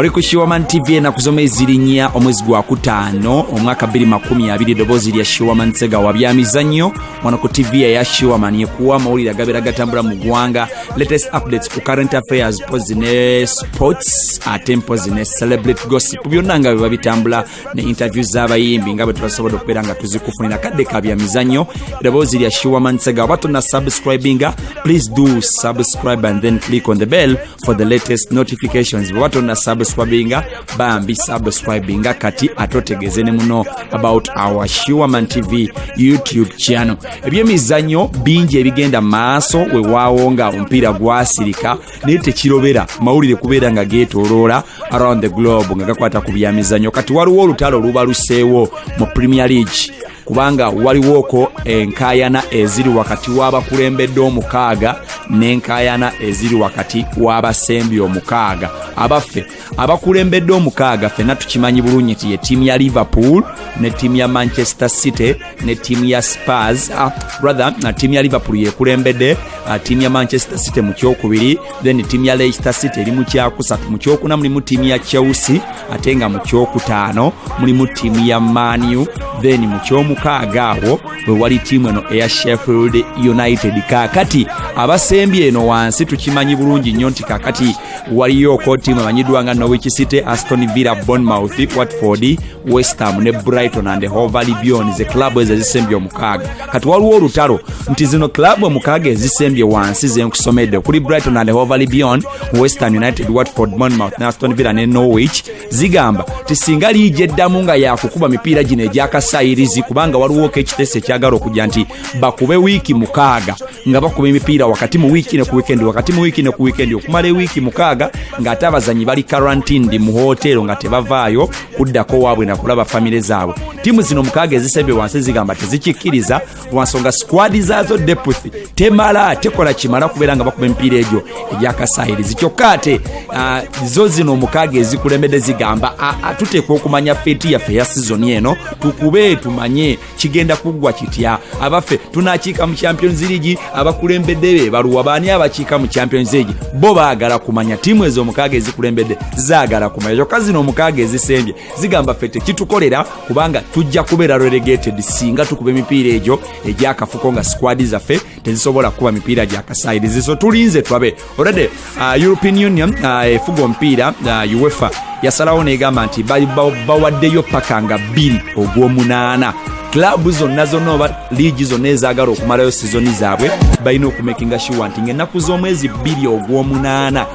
Oli ku Shiwaman TV. Enaku z'omwezi 4 omwezi gwa kutaano omwaka 2020. Eddoboozi lya Shiwaman Segawa, byamizannyo wano ku TV eya Shiwaman ekuwa amawulire agabeera gatambula mu ggwanga, latest updates ku current affairs, mpozi ne sports, ate mpozi ne celebrity gossip, byonna nga bwe bitambula, ne interview z'abayimbi nga bwe tubasobodde okubeera nga tuzikufunira. Kadde ka byamizannyo, eddoboozi lya Shiwaman Segawa. Oba tonna subscribinga, please do subscribe and then click on the bell for the latest notifications. Bweba tonna subscribinga, bambi subscribinga kati ate otegeeze ne muno about our Shiwaman TV YouTube channel. Ebyemizannyo bingi ebigenda maaso. Wewaawo nga omupiira gwasirika, naye tekirobera mawulire kubeera nga geetooloola around the globe nga gakwata ku byamizannyo. Kati waliwo olutalo olubaluseewo mu Premier League, kubanga waliwooko enkaayana eziri wakati w'abakulembedde omukaaga n'enkaayana eziri wakati w'abasembye omukaaga. Abaffe, abakulembedde omukaaga ffenna tukimanyi bulungi nti ye ttiimu ya Liverpool ne ttiimu ya Manchester City ne ttiimu ya Spurs. Rather, ttiimu ya Liverpool yekulembedde, ttiimu ya Manchester City mu kyokubiri, then ttiimu ya Leicester City eri mu kyakusatu, mu kyokuna mulimu ttiimu ya Chelsea, ate nga mu kyokutaano mulimu ttiimu ya Man U, then mu kyomukaaga awo we wali ttiimu eno eya Sheffield United. Kaakati abasembye eno wansi tukimanyi bulungi nnyo nti kaakati waliyoko ttiimu emanyiddwa nga Norwich City, Aston Villa, Bournemouth, Watford, West Ham ne Brighton and Hove Albion, ze club ezo ezisembye omukaaga. Kati waliwo olutalo nti zino club omukaaga ezisembye wansi zenkusomedde, okuli Brighton and Hove Albion, West Ham United, Watford, Bournemouth ne Aston Villa ne Norwich, zigamba ti singa liigi eddamu nga yakukuba mipiira gino egyakasayirizi, kubanga waliwoko ekiteeso ekyagala okujja nti bakube wiiki 6 nga bakuba emipiira wakati mu wiiki ne ku weekend, wakati mu wiiki ne ku weekend, okumala ewiiki 6, ng'ate abazanyi bali quarantined mu hotero nga tebavaayo kuddako waabwe nakulaba famire zaabwe. Ttiimu zino mukaaga ezisembye wansi zigamba tezikikkiriza lwansonga squad zaazo depth temala, tekola kimala kubeera nga bakuba emipiira egyo egyakasayirizi. Kyokka ate zo zino omukaaga ezikulembedde zigamba, "Tuteekwa okumanya fate yaffe eya sizoni eno, tukube tumanye kigenda kuggwa kitya. Abaffe, tunakiika mu Champions League? Abakulembedde be baluwa? Baani abakiika mu Champions League?" Bo baagala kumanya. Ttiimu ezo omukaaga ezikulembedde zaagala kumanya. Kyokka zino omukaaga ezisembye zigamba, "Ffe tekitukolera, kubanga tujja kubeera relegated singa tukuba emipiira egyo egyakafuko nga squad zaffe tezisobola kukuba mipiira gyakasayirizi." So tulinze twabe. Already European Union efuga omupiira, UEFA, yasalawo negamba nti bawaddeyo paka nga 2 ogw'omunaana, club zonna zonna oba liigi zonna ezaagala okumalayo sizoni zaabwe balina okumakinga sure nti ngaennaku z'omwezi 2 ogw'omunaana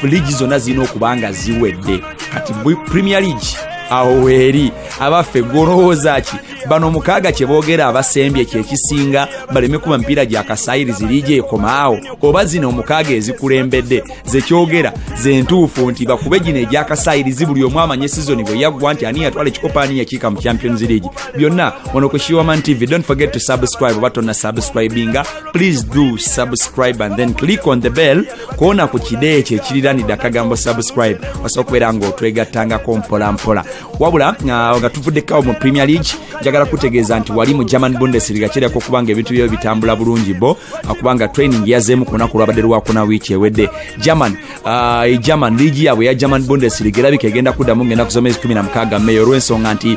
liigi zonna zirina okuba nga ziwedde. Kati Premier League awo weeri. Abaffe, golowooza ki? Bano mukaaga kye boogera abasembye kyekisinga baleme kuba mipiira gya kasayirizi, liigi ekomaawo, oba zino omukaaga ezikulembedde zekyogera zentuufu nti bakube gino egyakasayirizi, buli omu amanye sizoni bwe yaggwa nti ani yatwala ekikopo, ani yakiika mu Champions League? Byonna wano ku Shiwaman TV. Don't forget to subscribe. Oba tonna subscribinga, please do subscribe and then click on the bell kwona ku kide ekyo ekiriranidde akagambo subscribe, osobola okubeera ng'otwegattangako mpola mpola. Wabula nga tuvuddekawo mu Premier League, njagala kutegeeza nti wali mu German Bundesliga kirako okubanga ebintu byo bitambula bulungi bo, kubanga training yazeemu ku lunaku lwabadde lwakuna wiiki ewedde. German league yaabwe eya German Bundesliga erabika egenda kuddamu ngenda kusoma ezi 16 May, olw'ensonga nti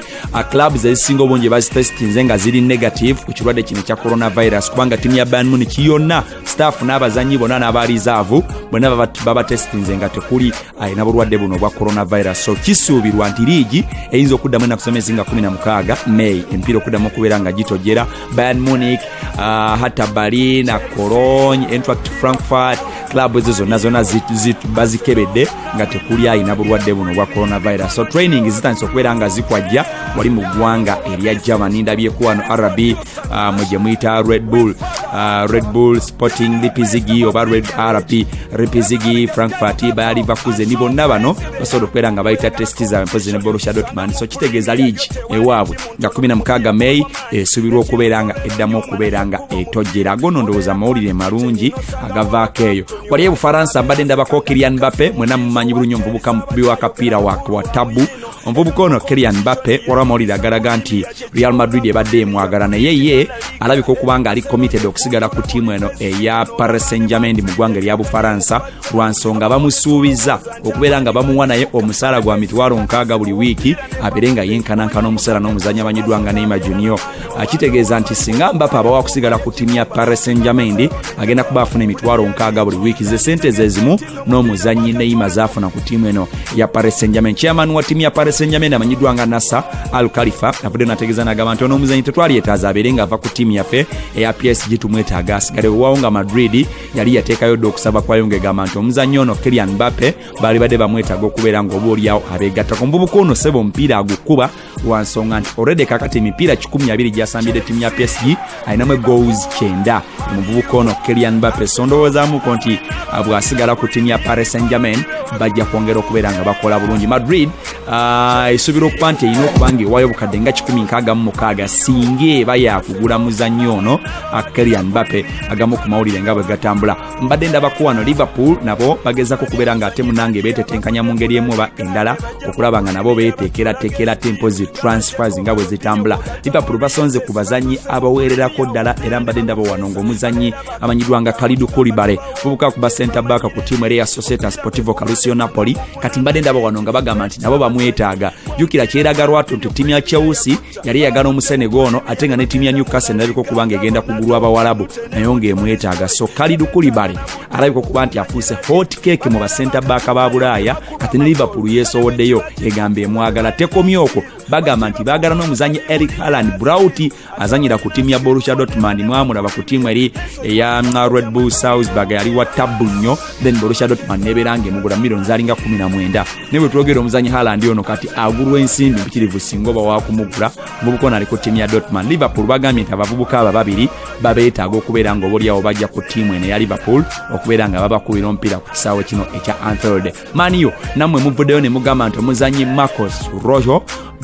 clubs ezisinga obungi bazitestinze nga ziri negative ku kirwadde kino ekya coronavirus, kubanga ttiimu ya Bayern Munich yonna, staff n'abazanyi bonna n'aba reserve bonna babatestinze nga tekuli alina bulwadde buno obwa coronavirus. So kisuubirwa nti liigi eyinza okuddamu ennaku z'omwezi nga 16 May, emipiira okuddamu okubeera nga gitojera. Bayern Munich, Hertha Berlin, Cologne, Eintracht Frankfurt, club ezo zonna zonna bazikebedde nga tekuli alina bulwadde buno obwa coronavirus. So training zitandise okubeera nga zikwajja wali mu ggwanga erya Germany. Ndabyeko wano RB, mwe gye muyita Red Bull, Red Bull Sporting Leipzig oba Red RB Leipzig, Frankfurt, Bayer Leverkusen, bonna bano basobola okubeera nga bayita test zaabwe, mpozi ne Borussia Dortmund. So kitegeeza liigi ewaabwe nga 16 May esuubirwa okubeera nga eddamu okubeera nga etojjera. Gono ndowooza mawulire malungi agavaako eyo. Wali ebufaransa mbadde ndabako Kylian Mbappe. Mwena mumanyi bulungi omuvubuka mukubi wa kapiira wa tabu. Omuvubuka ono Kylian Mbappe, waliwo amawulire agalaga nti Real Madrid ebadde emwagala, naye ye alabika okuba nga ali committed okusigala ku ttiimu eno eya Paris Saint Germain mu ggwanga erya Bufaransa, lwa nsonga bamusuubiza okubeera nga bamuwa naye omusaala gwa 60,000 buli wiiki, abeere nga yenkanankana omusaala n'omuzannyi amanyiddwa nga Neymar Junior. Kitegeeza nti singa Mbappe abawa kusigala ku ttiimu ya Paris Saint Germain, agenda kuba afuna 60,000 buli wiiki, ze sente ze zimu n'omuzannyi Neymar zaafuna ku ttiimu eno ya Paris Saint Germain. Chairman wa ttiimu ya Paris Saint Germain amanyiddwa nga Nasser Al Khalifa avudde nategeeza nagamba nti ono omuzannyi tetwalyetaaza abeere ng'ava ku ttiimu yaffe eya PSG, tumwetaaga asigale. Wewawo nga Madrid yali yateekayo dda okusaba kwayo ng'egamba nti omuzannyi ono Kylian Mbappe baali badde bamwetaaga okubeera ng'oba oliawo abeegattako. Omuvubuka ono sebo omupiira agukuba, lwa nsonga nti already kakati emipiira 120 gyasambidde ttiimu ya PSG alinamu egoals 90, omuvubuka ono Kylian Mbappe. So ndowoozaamuko nti bw'asigala ku ttiimu ya Paris Saint Germain bajja kwongera okubeera nga bakola bulungi. Madrid esuubira okuba nti erina okuba nga ewaayo obukadde nga 166 singa eba yakugula muzannyi ono Kylian Mbappe. Agamu ku mawulire nga bwe gatambula, mbadde ndabako wano Liverpool nabo bagezako okubeera nga ate munange beetetenkanya mu ngeri emu oba endala okulaba nga nabo beeteekerateekera tempo zi transfers nga bwe zitambula. Liverpool basonze ku bazannyi abaweererako ddala, era mbadde ndaba wano ng'omuzannyi amanyiddwa nga Kalidou Koulibaly, bubuka kuba center back ku ttiimu era ya Società Sportivo Calcio Napoli. Kati mbadde ndaba wano nga bagamba nti nabo bamwetaaga. Jjukira kyeraga lwatu nti ttiimu ya Chelsea yali eyagala Omusenego ono, ate nga ne ttiimu ya Newcastle nerabika okuba nga egenda kugulwa Abawalabu naye ng'emwetaaga. So Kalidou Koulibaly alabika okuba nti afuuse hot cake mu basenta back ba Bulaaya. Kati ne Liverpool yeesowoddeyo egamba emwagala. Tekomye okwo, bagamba nti baagala n'omuzanyi Erling Haaland Braut azanyira ku ttiimu ya Borussia Dortmund. Mwamulaba ku ttiimu eri eya Red Bull Salzburg, yali wa tabbu nnyo, then Borussia Dortmund nebeera nga emugula miliyoni zalinga 19. Naye bwe twogera, omuzanyi Haaland ono kati agulwa ensimbi mpitirivu singa oba wakumugula. Muvubuka ono ali ku ttiimu ya Dortmund. Liverpool bagambye nti abavubuka abo babiri babeetaaga okubeera nga obaoliawo bajja ku ttiimu eno eya Liverpool okubeera nga babakubira omupiira ku kisaawe kino ekya Anfield. Man U nammwe muvuddeyo ne mugamba nti omuzanyi Marcos Rojo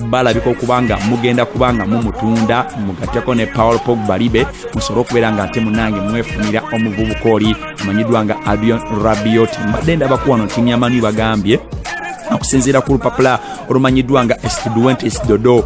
balabika okuba nga mugenda kuba nga mumutunda, mugatteko ne Paul Pogba libe musobole okubeera nga ate munange mwefunira omuvubuka oli amanyiddwa nga Adrien Rabiot. Mbadde ndabaku wano ttiimu ya Man U bagambye, okusinziira ku lupapula olumanyiddwa nga Estudiantes Dodo,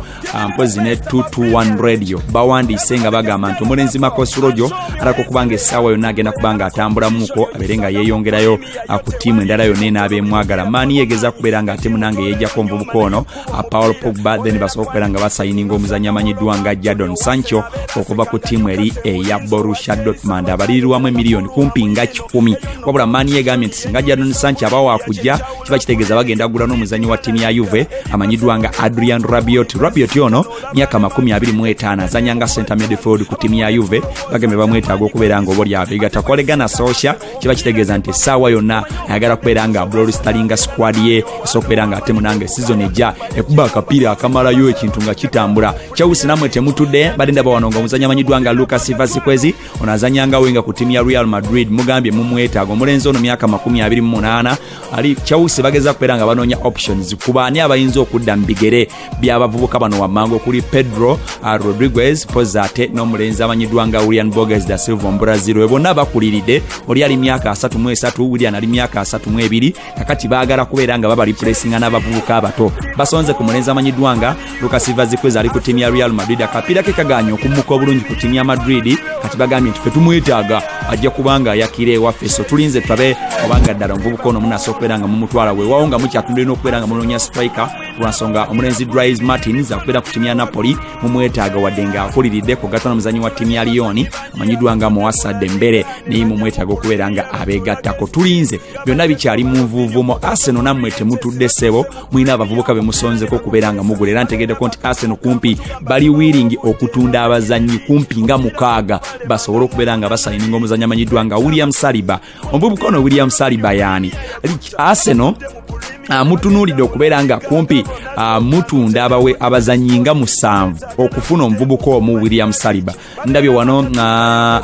mpozi ne 221 Radio, bawandiise nga bagamba nti omulenzi Marcos Rojo alaka okuba nga essaawa yonna agenda kuba nga atambulamuko abeere nga yeeyongerayo ku ttiimu endala yonna enaaba emwagala. Man U yegeza kubeera nga ate munange yeejjako omuvubuka ono Paul Pogba, then basobola okubeera nga basayininga omuzannyi amanyiddwa nga Jadon Sancho okuva ku ttiimu eri eya Borussia Dortmund, abalirirwamu emiliyoni kumpi nga 100. Wabula Man U yegambye nti singa Jadon Sancho aba wakujja, kiba kitegeeza bagenda kugula n'omuzannyi wa ttiimu ya Juve amanyiddwa nga Adrien Rabiot. Rabiot ono myaka 25, azanya nga center midfield ku ttiimu ya Juve. Bagambye bamwetaaga okubeera nga oba olyabegatta Ole Gunnar Solskjaer. Kiba kitegeeza nti essaawa yonna ayagala kubeera nga bolsteringa squad ye, esobola okubeera nga ate munange season ejja ekuba akapiira akamalayo ekintu nga kitambula. Chelsea namwe temutudde. Badde ndaba wano nga omuzannyi amanyiddwa nga Lucas Vazquez, ono azanyanga winger ku ttiimu ya Real Madrid, mugambye mumwetaaga. Omulenzi ono myaka 28, ali Chelsea. Bageza kubeera nga banoonya options kuba ani abayinza okudda mu bigere by'abavubuka bano wammanga okuli Pedro Rodriguez, poza ate n'omulenzi amanyiddwa nga Willian Borges da Silva Omubrazil. We bonna bakuliridde, oli ali myaka 33, Willian ali myaka 32. Kakati baagala kubeera nga babareplacinga n'abavubuka abato. Basonze ku mulenzi amanyiddwa nga Lucas Vazquez, ali ku ttiimu ya Real Madrid. Akapiira ke kaganye okummuka obulungi ku ttiimu ya Madrid. Kati bagambye nti fe tumwetaaga, ajja kubanga ayakira ewaffe. So tulinze tulabe obanga ddala omuvubuka ono munasobola okubeera nga mumutwala. Weewaawo nga mukyatundira n'okubeera nga munoonya striker, lwansonga omulenzi Dries Mertens akubeera ku ttiimu ya Napoli mumwetaaga, wadde nga akuliridde kugatta n'omuzannyi wa ttiimu ya Lyon amanyiddwa nga Moussa Dembele, naye mumwetaaga okubeera nga abeegattako. Tulinze, byonna bikyali mu nvuuvumo. Arsenal nammwe temutudde ssebo, mulina abavubuka be musonzeko okubeera nga mugula, era ntegeddeko nti Arsenal kumpi bali willing okutunda abazannyi kumpi nga mukaaga basobole okubeera nga basayininga omuzannyi amanyiddwa nga William Saliba. Omuvubuka ono William Saliba yaani? Arsenal mutunuulidde okubeera nga kumpi mutunda abazannyi nga musanvu okufuna omuvubuka omu William Saliba. Ndabye wano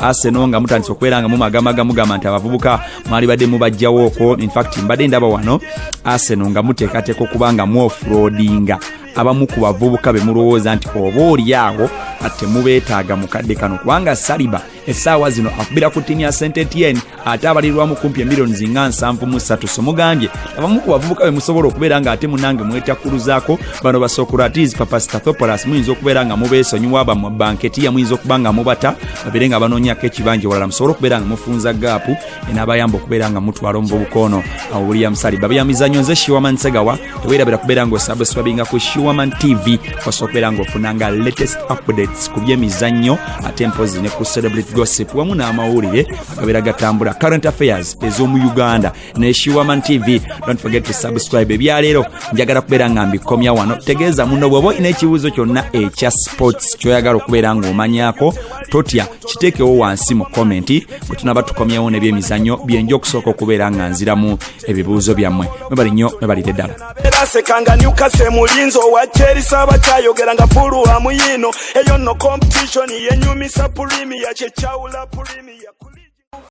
Arsenal nga mutandise okubeera nga mumagamaga, mugamba nti abavubuka mwali badde mubajjawo okwo. Infact mbadde ndaba wano Arsenal nga muteekateeka okuba nga muoffloadinga Abamu ku bavubuka be mulowooza nti oba oli awo temubeetaaga mukadde kano, kubanga Saliba essaawa zino akubira ku ttiimu ya Saint Etienne ate abalirwamu kumpi emiliyoni zinga 73. So mugambye abamu ku bavubuka be musobola okubeera nga ate munange mwetakkuluzaako bano ba Sokratis Papastathopoulos, muyinza okubeera nga mubeesonyiwa, banketiya muyinza okuba nga mubata babeere nga banoonyako ekibanja ewalala, musobole okubeera nga mufunza gap enaabayamba okubeera nga mutwala omuvubuka ono William Saliba. Byamizannyo, nze Shiwaman Segawa. Teweerabira kubeera nga osubscribinga ku Shiwaman TV, osobola okubeera nga ofunanga latest updates ku byemizannyo, ate mpozi ne ku celebrity gossip wamu n'amawulire agabeera gatambula, current affairs ez'omu Uganda ne Shiwaman TV. Don't forget to subscribe. Ebyaleero njagala kubeera nga mbikomya wano. Tegeeza muno bw'oba olina ekibuuzo kyonna ekya sports kyoyagala okubeera ng'omanyako, totya, kiteekewo wansi mu comment. Bwe tunaba tukomyewo n'ebyemizannyo byenja okusooka okubeera nga nziramu ebibuuzo byammwe. Mwebali nnyo, mwebalire ddala. Erasekanga Newcastle mulinzi owa Chelsea, abakyayogera nga Fulham yiino eyo nno competition yenyumisa Premier, kyekyawula Premier.